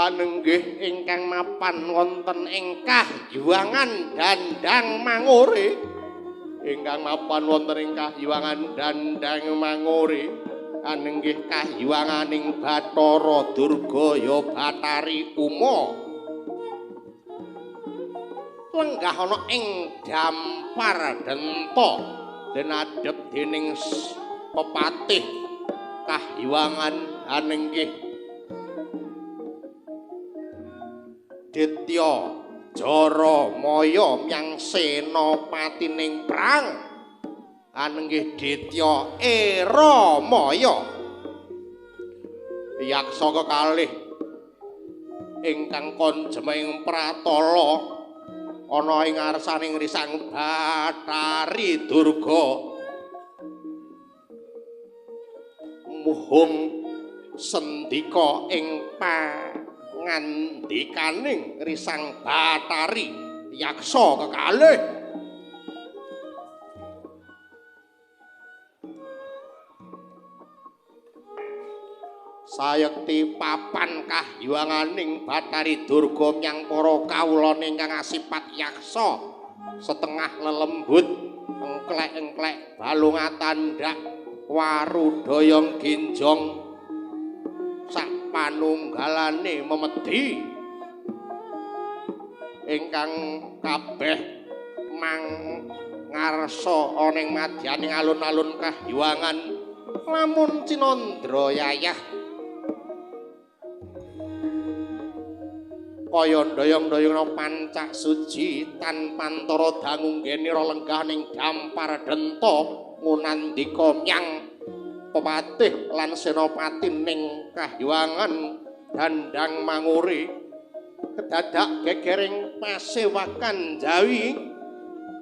Anenggih ingkang mapan wonten ing Kahyangan Dandang Mangure. Ingkang mapan wonten ing Kahyangan Dandang Mangure. Anenggih kahyanganing Bathara Durga ya Bathari Uma. Lenggah ana ing Dampar Denta den adhep dening pepatih Kahyangan anenggih Ditya Jara Maya myang senopatining prang anenggih Ditya Eramaya. Yaksa kekalih ingkang konjem ing pratala ana ing ngarsaning Risang Bathari Durga muhung sendika ing pangandikaning Risang Bathari yaksa kekalih. Sayekti papan kahyanganing Bathari Durga myang para kawulane ingkang asipat yaksa setengah lelembut engklek-engklek balunga tandhak warudaya ginjong sak panunggalane memedi ingkang kabeh mang ngarsa ana ing madyaning alun-alun kahyangan lamun cinandra yayah kaya ndoyong-ndoyongna pancak suci tan pantara dangu nggenira lenggah ning Dampar Denta ngunandika myang pepatih lan senopati ning Kahyangan Dandang Mangure kedadak gegering pasewakan Jawi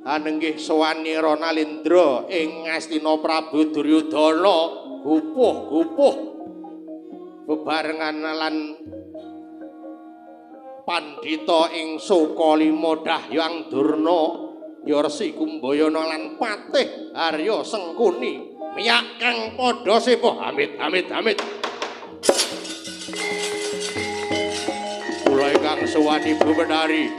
anenggih sowanira Nalindra ing Ngastina Prabu Duryudana gupuh-gupuh bebarengan lan pandhita ing Sukalima Dahyang Durna ya Resi Kumbayana lan Patih Arya Sengkuni miyak kang padha sepuh. Amit amit amit. Kula ingkang sowan Ibu Bathari.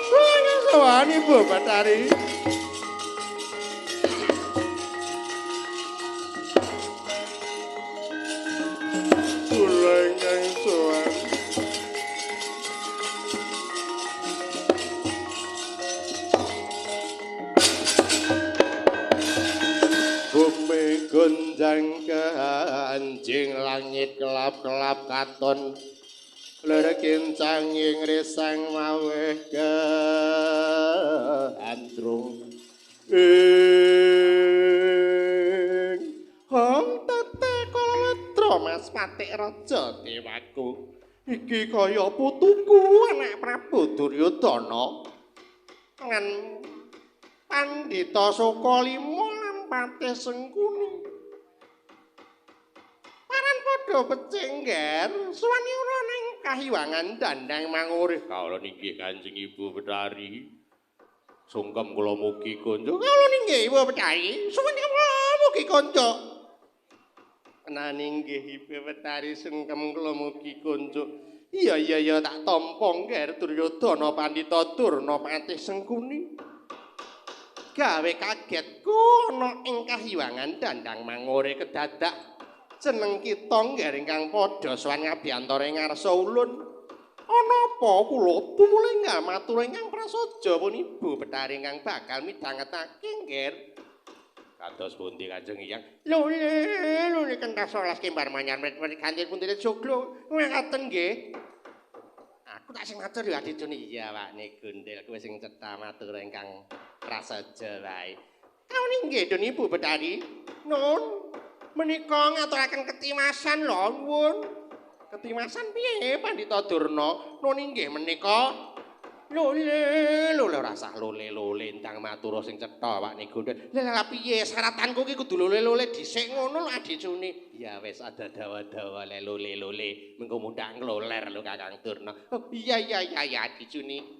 Kula ingkang sowan Ibu Bathari. Gonjang kanjing langit kelap-kelap katon lir kincang ing risang maweh gandrung ing hong tete kala Mas Patik Raja Dewaku iki kaya putuku anak Prabu Duryudana lan Pandhita Sukalima lan Patih Sengkuni. Paran padha becik ngger, suwanira ning Kahyangan Dandang Mangure. Kawula ninggih Kanjeng Ibu Bathari. Sungkem kula mugi konco. Kawula ninggih Ibu Bathari, suwun kula mugi konco. Menaninggih Ibu Bathari sungkem kula mugi konco. Iya iya iya tak tampa ngger Duryudana Pandhita Durna Patih Sengkuni. Gawe kagetku ana ing Kahyangan Dandang Mangure kedadak jeneng kita ngger ingkang padha sowan ngabiyantara ing ngarsa ulun. Ana apa kula tumuli matur ingkang prasaja pun Ibu Bathari ingkang bakal midhangetake ngger. Kados pundi Kanjeng Hyang? Lho lho kentas 11 kembar manyar mriki ganti pundi joglo. Ngaten nggih. Aku tak sing matur ya adidune. Iya awakne gundel kowe sing cetha matur ingkang prasaja wae. Kauni nggih dun Ibu Bathari. Nun menika ngaturaken ketimasan lho nuwun. Ketimasan piye Pandhita Durna? Nun inggih menika Lole, lole ora sah lole-lole ndang matur sing cetha awakne gondhol. Lah lah piye syaratanku ki kudu lole-lole dhisik ngono lho adicune. Ya wis ada dawa-dawa le lole-lole mengko mundhak ngloler lho Kakang Durna. Oh iya iya iya ya adicune.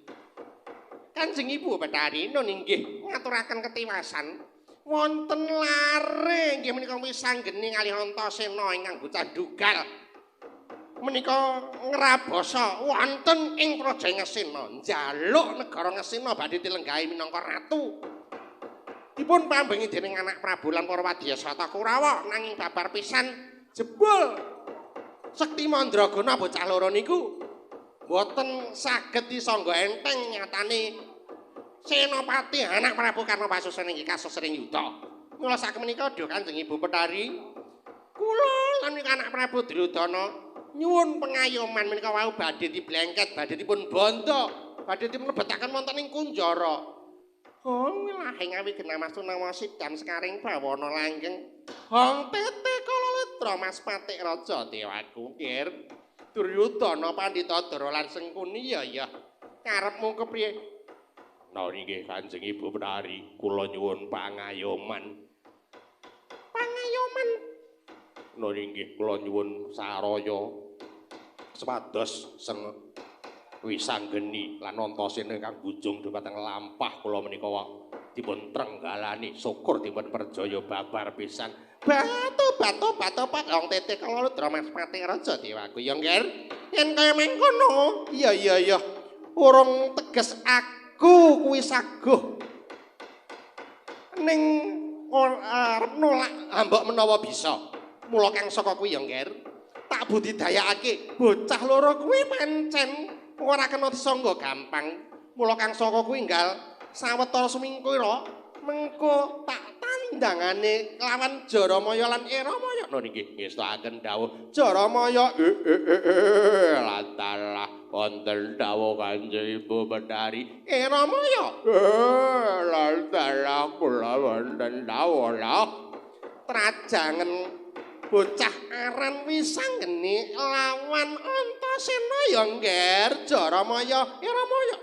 Kanjeng Ibu Bathari nun inggih ngaturaken ketiwasan. Wonten lare inggih menika wisanggeni kalih Antasena ingkang bocah dugal. Menika ngrabasa wonten ing Praja Ngasena, njaluk negara Ngasena badhe dilenggahi minangka ratu. Dipun pambengi dening anak Prabu lan para wadya Sata Kurawa nanging babar pisan jebul Sekti Mandragana bocah loro niku mboten saged disangga enteng nyatane Senopati anak Prabu Karna Wasusena inggih kasesring yuda. Mula sakmenika duh Kanjeng Ibu Bathari kula lan anak Prabu Duryudana nyuwun pengayoman menika wau badhe diblengket, badhe dipun bondo, badhe dipunlebetaken wonten ing kunjara. Hong lahing awi genamas tunawa sidam sekaring bawana langgeng. Hong tete kala letra Mas Patik Raja Dewaku Kir. Duryudana pandhita Dara lan Sengkuni ya ya. Karepmu kepriye? Nah inggih Kanjeng Ibu Bathari, kula nyuwun pangayoman. Pangayoman. Nah inggih kula nyuwun saraya sepados seng wisanggeni lan Antasena ingkang bujung dhumateng lampah kula menika dipun trenggalani syukur dipun perjaya babar pisan. Batu batu batu patong tete kala ludra Mas Patik Raja Dewaku ya Ngger. Yen kaya mengkono iya iya iya urung teges aku kuwi saguh ning arep nolak ambok menawa bisa. Mula kang saka kuwi ya Ngger tak budidayakake bocah loro kuwi pancen ora kena disangga gampang. Mula kang saka kuwi nggal sawetara sumingkira mengko tak tandangane lawan Jaramaya lan Eramaya. Lho nggih ngestakaken dawuh Jaramaya latalah wonten dawuh Kanjeng Ibu Bathari Eramaya latalah kula wonten dawuh lah trajangen bocah aran wisanggeni lawan Antasena ya Ngger Jaramaya Eramaya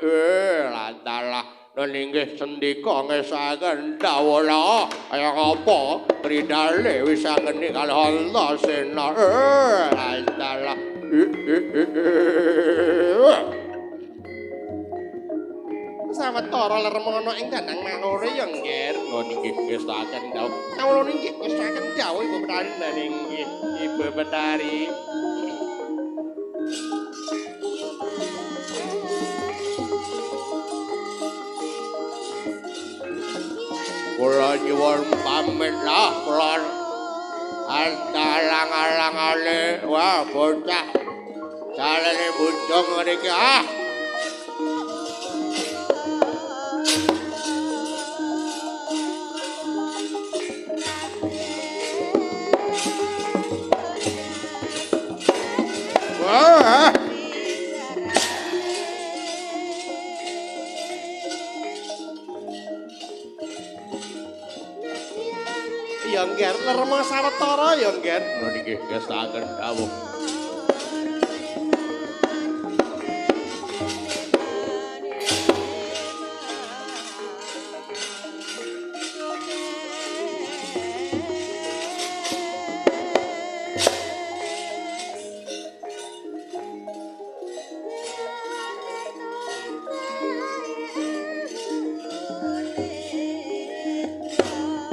latalah lan inggih sendika ngesaken dawuh lha kaya ngapa tridale wisanggeni kalih Antasena latalah sawetara lermana ing dandang mangore ya Ngger. Oh nggih ngestakaken dawuh. Kawula nggih ngestakaken dawuh Ibu Bathari. Lah nggih Ibu Bathari. Kula nyuwun pamit lah kula. Alang-alangane wah bocah jalane bujung ngriki ah. Wah. Ya Ngger, lerma sawetara ya Ngger. Lho niki ngestakaken dawuh.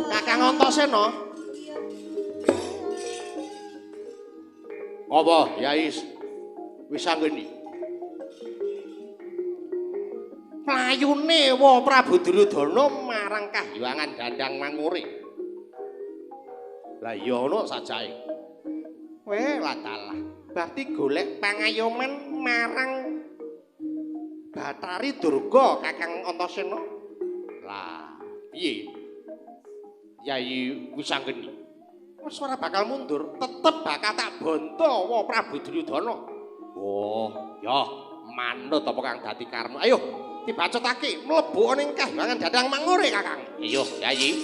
Kakang Antasena. Apa, Yai Wisanggeni? Mlayune wa Prabu Duryudana marang kahyangan Dandang Mangure. Lah iya ana sajake. Weh latalah, berarti golek pangayoman marang Bathari Durga Kakang Antasena. Lah, piye? Yai Wisanggeni. Wis ora bakal mundur, tetep bakal tak bonto wa Prabu Duryudana. Oh, ya manut apa kang dadi karepmu. Ayo dibacotake mlebu ning kahyangan Dandang Mangure, Kakang. Iya, Yai.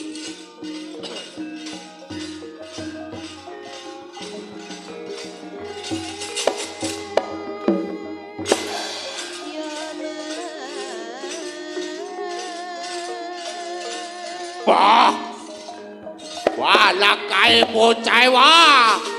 Wah, lah kae bocah wah.